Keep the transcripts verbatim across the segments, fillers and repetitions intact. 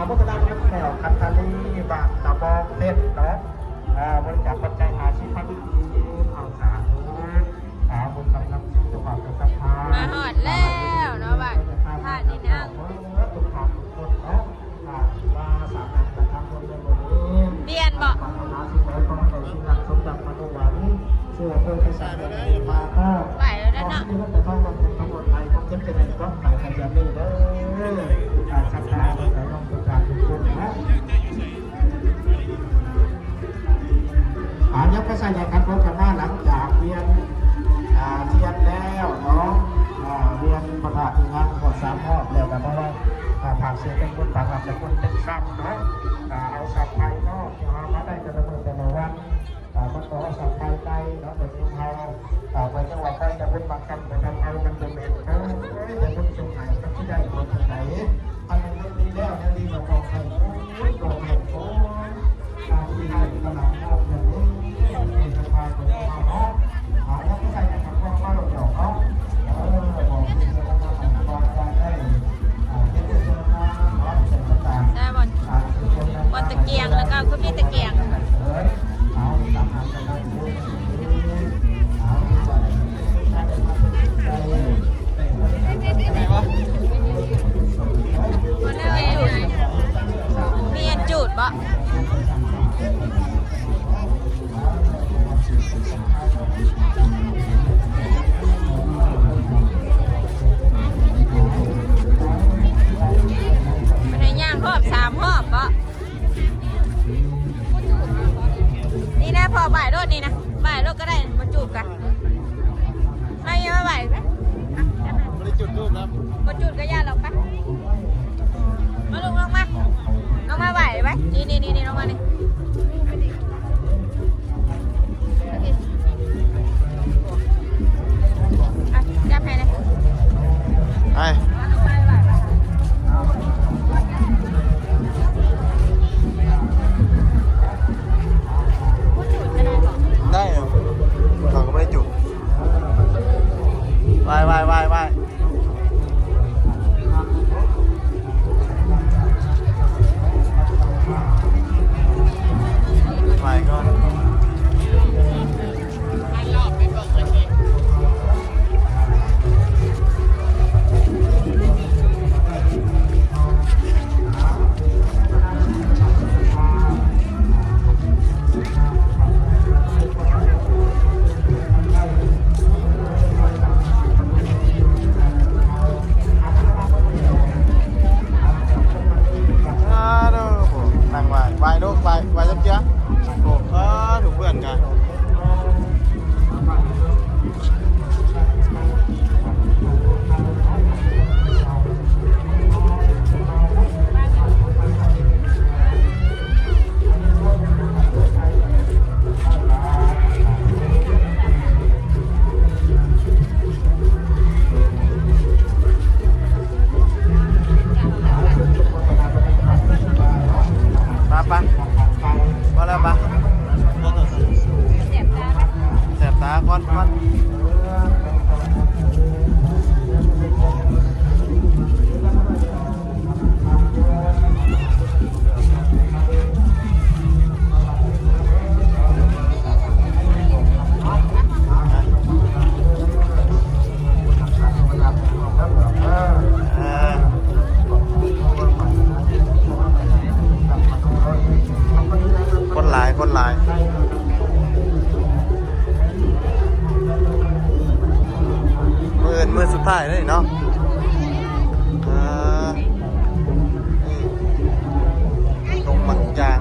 โฆษณาเรื่องแถวคันธาลีบ้านตะบองเพชรเนาะ อ่า บริจาคปัจจัยห้าสิบพันกีบ เอาสาธุ อ่า บุญคำนำสู่ความศรัทธา มาฮอดแล้วเนาะ บ้านท่าดินอ่าง เออ ทุกท่านทุกคนเนาะ อ่า มาสามารถกระทำบุญในวันนี้ เปลี่ยนบ่ ปรารถนาสิ่งใดขอให้ได้สิ่งนั้นสมดังมโนหวัง เพื่อเพื่อให้สำเร็จมาก็ ไปแล้วเนาะ ขอให้มีเงินแต่ทองเงินทองหมดไป ความเจ็บจะได้ก็ไปขยันเลยเด้อ อ่า ศรัทธาเด้อ น้องประชาชนนะ อ่า ยังไม่ใช่นะครับ เพราะจะมาหลังจากเวียน อ่า เทียนแล้วเนาะ อ่า เวียนพระธาตุงานหมดสามรอบแล้วนะ เพราะว่า อ่า ผ่านเสียเป็นบุญผ่านหลับเป็นบุญเป็นซ้ำเนาะ อ่า เอาสัพพายนอกที่หามาได้แต่ละมื้อแต่ละวัน อ่า มันก็สัพพายใจเนาะ แต่เมืองเฮา อ่า ไปจังหวัดใดจะบุญบางคำแต่ทำเอามันเป็นเวร โอ้ย แต่บุญสุขไหนก็ที่ได้ผลทางไหน อันนั้นมันดีแล้วนะ ดีกว่าบอกใคร โอ้ย บอกใคร โอ้ย ตามที่ได้ตลาดเล่าอย่างนี้ เออ สบายกว่าเนาะ อ่า แล้วก็ใส่กับพวกเล่าเดี๋ยวเนาะ เออ บอกที่จะมาทำความได้ อ่า เฮ็ดให้เจริญมาเนาะ ใส่ประสาท ได้บ่ อ่า บ่ตะเกียง แล้วก็คือมีตะเกียง เออ เอาตามนั้นนะครับ มีอันจูดบ่ มันให้ย่างรอบสามรอบบ่ นี่นะ พอบ่ายโลดนี่นะ บ่ายโลดก็ได้ มาจูบกัน ไม่มาบ่ายไหม ไม่ได้จุดธูปครับ มาจูบก็ย่าเราปะ มาลง ลงมา ลงมาบ่ายไหม นี่นี่นี่นี่ลงมานี่ โอเค อ่ะ จับให้เลย ไป ได้เหรอ เขาก็ไม่ได้จุด ไปไปไปไป ไปก่อน อ้าว โอ้โห นั่งไหว้ ไหว้ลูก ไหว้ ไหว้จับเจือ โอ้ เออ ถูกเพื่อนกัน ปะปะ พอแล้วปะ แสบตาไหม แสบตา ควัน ควัน เออ คนหลาย คนหลาย มื้ออื่นมื้อสุดท้ายเลยเนาะ เออ นี่ ตรงบางจาง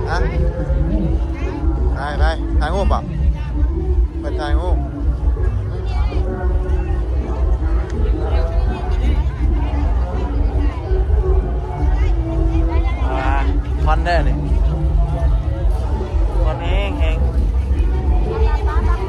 ฮะ ถ่าย ถ่าย ถ่ายรูปบ่ เปิดถ่ายรูป อ่า ควันแน่นี่ ควันแห้งแห้ง ไป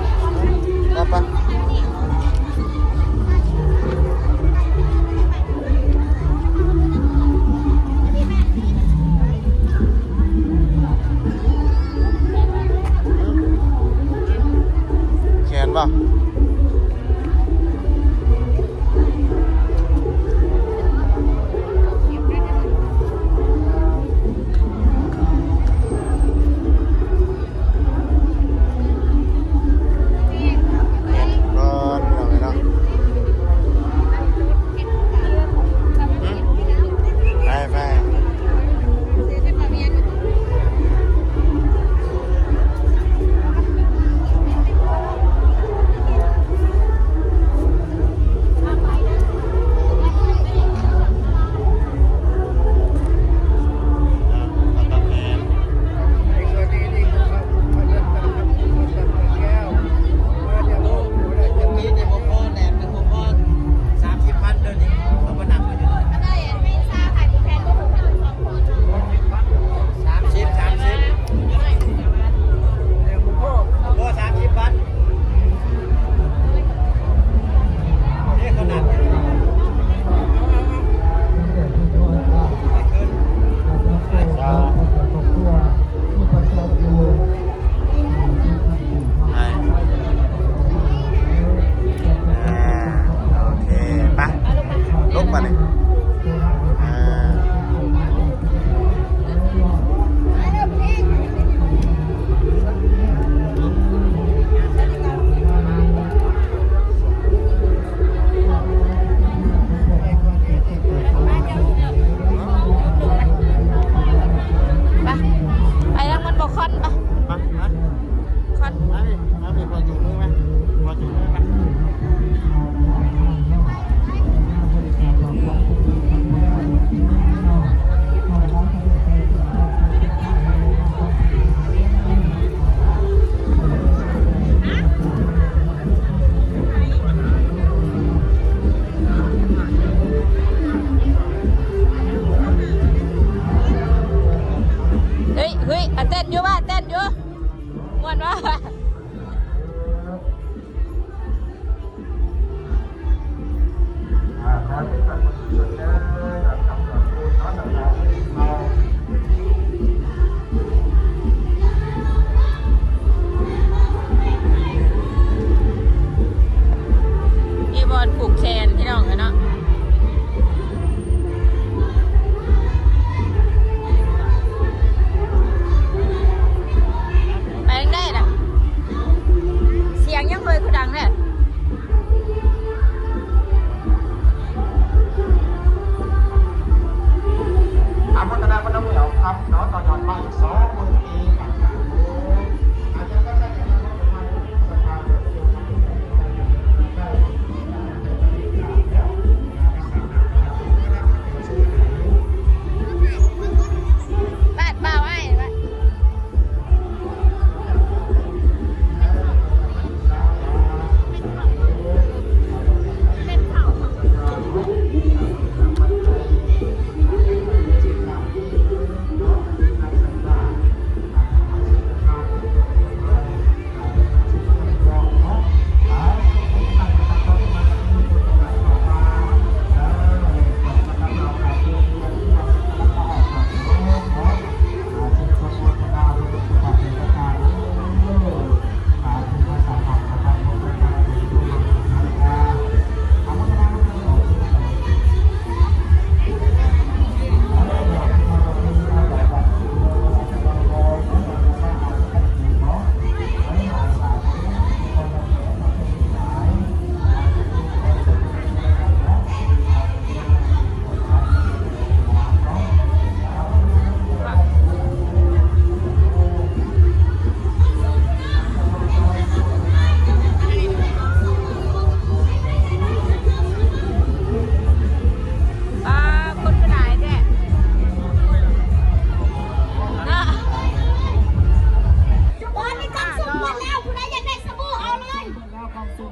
เ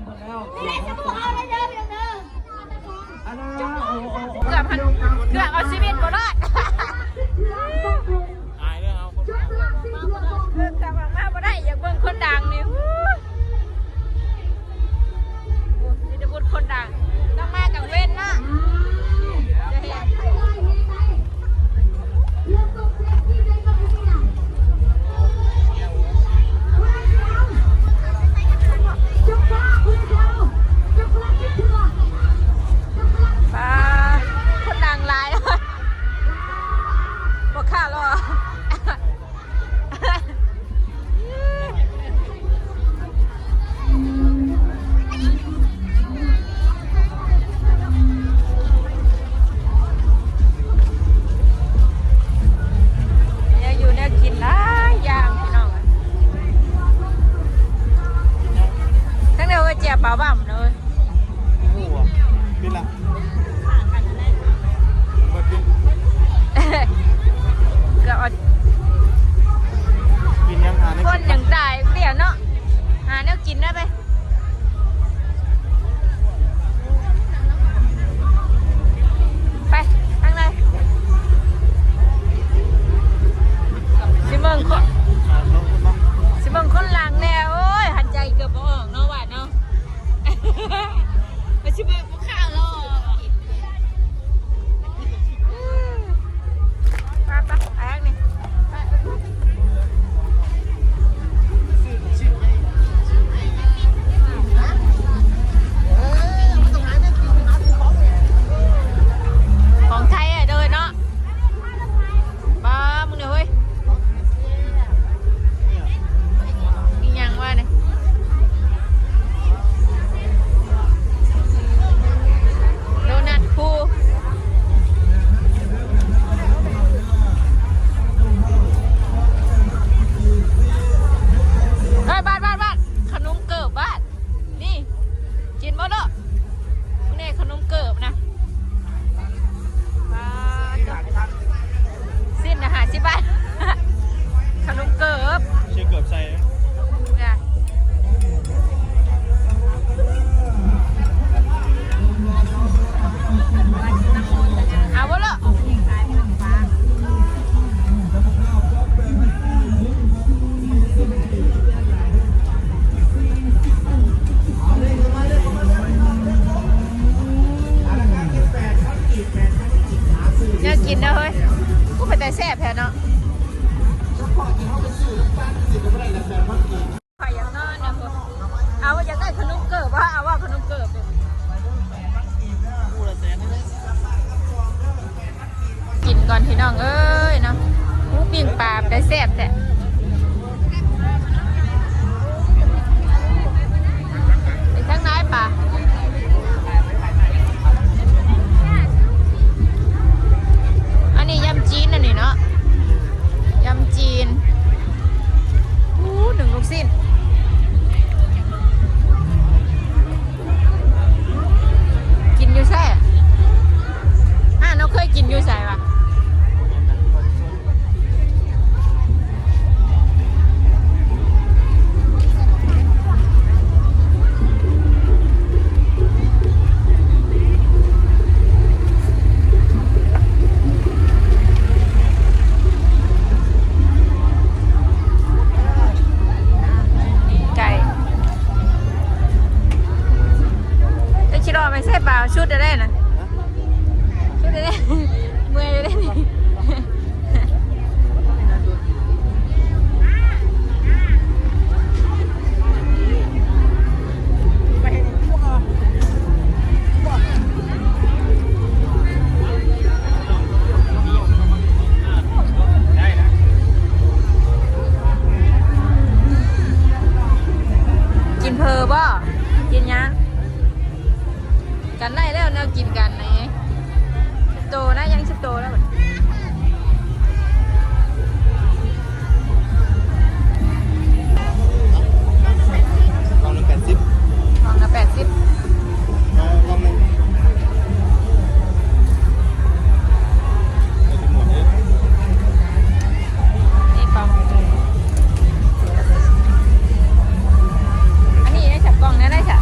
กือบหัน เกือบเอาชีวิตบ่รอด ตายเลยครับ เกือบออกมาบ่ได้ อยากเบิ่งคนดังนี่ ฮู้ โอ้ มีแต่บุญคนดัง ต้องมากลางเว้นนะ จะเห็น ป้า คนดังหลาย บ่ค่ารอ เนี่ยอยู่เนี่ยกินหลายอย่างพี่น้องอะ ทั้งเดียวก็เจียบปลาบ่ำเลย โอ้โห ปิดละ เปิดปิด เกือบเอา กินยังหาใน คนยังตายเปลี่ยนเนาะ หาแนวกินได้ไป ไป ทางใน สิเบิ่งคน สิเบิ่งคนหลังแน่ โอ้ย หันใจเกือบบ่ออกเนาะ ว่าเนาะ ไปสิเบิ่งผู้ข่าวหรอ ไปไปไปทางนี้ ของไทยอะเด้อเนาะ บ้า มึงเนี่ยเฮ้ย อีหยังวะเนี่ย โดนัทคู เฮ้ย บาท บาท บาท ขนมเกิบบาท นี่ กินบ่เนาะ นี่ขนมเกิบนะ อ่า สิ้นนะ ห้าสิบบาท ขนมเกิบ ใช่เกิบใส่นะ จ้ะ เอาบ่เนาะ แนวกินนะเฮ้ย กูเป็นแต่แซ่บแท้เนาะ ข่อยอยากนอนนะเฮ้ย เอาอยากได้ขนมเกิบว่า เอาว่าขนมเกิบเนี่ย กินก่อนพี่น้องเอ้ยเนาะ หมูปิ้งปลาได้แซ่บแท้ ไปทางไหนปะ อันนี้ยำจีนอันนี้เนาะ ยำจีน อู้ หนึ่งลูกชิ้น กินอยู่แซ่ อ่า น้องเคยกินอยู่ใส่ปะ ไก่ จะชิลอไปใส่ปลาชุดได้นะ ชุดได้ เมื่อยได้นี่ กินเพอบ่ กินยัง กันได้แล้วแนวกินกันนี่ สิบโตนะ ยังสิบโตแล้ว กล่องละแปดสิบ กล่องละแปดสิบ เอากล่องหนึ่ง ไปกินหมดเลย นี่กล่อง อันนี้ได้สักกล่องนะ ได้สัก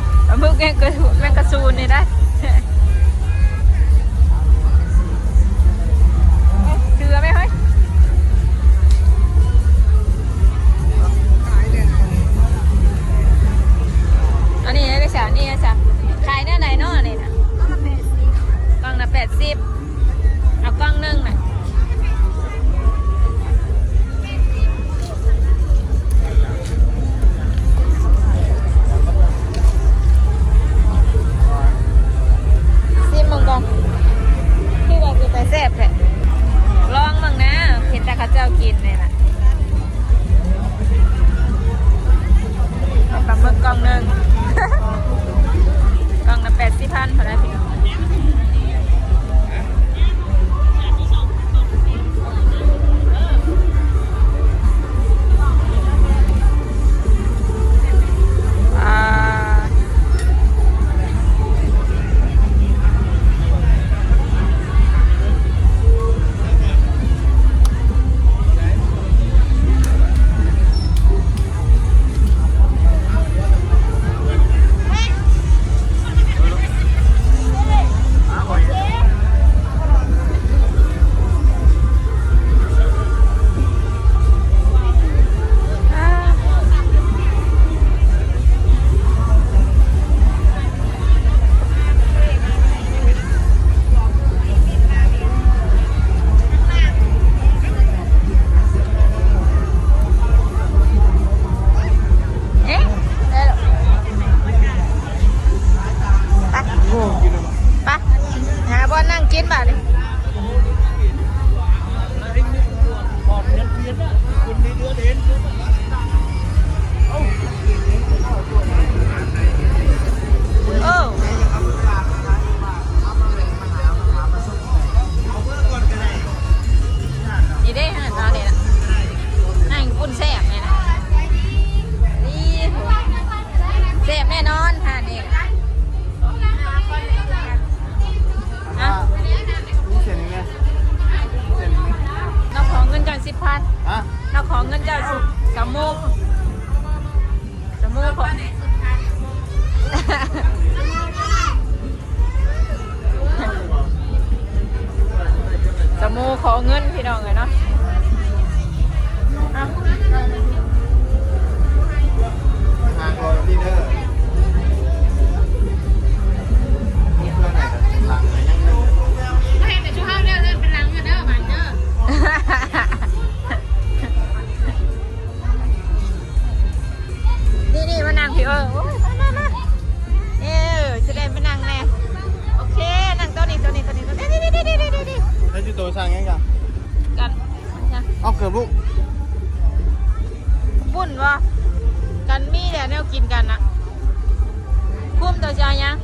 จะเอายัง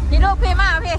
พี่ลูกพี่มาพี่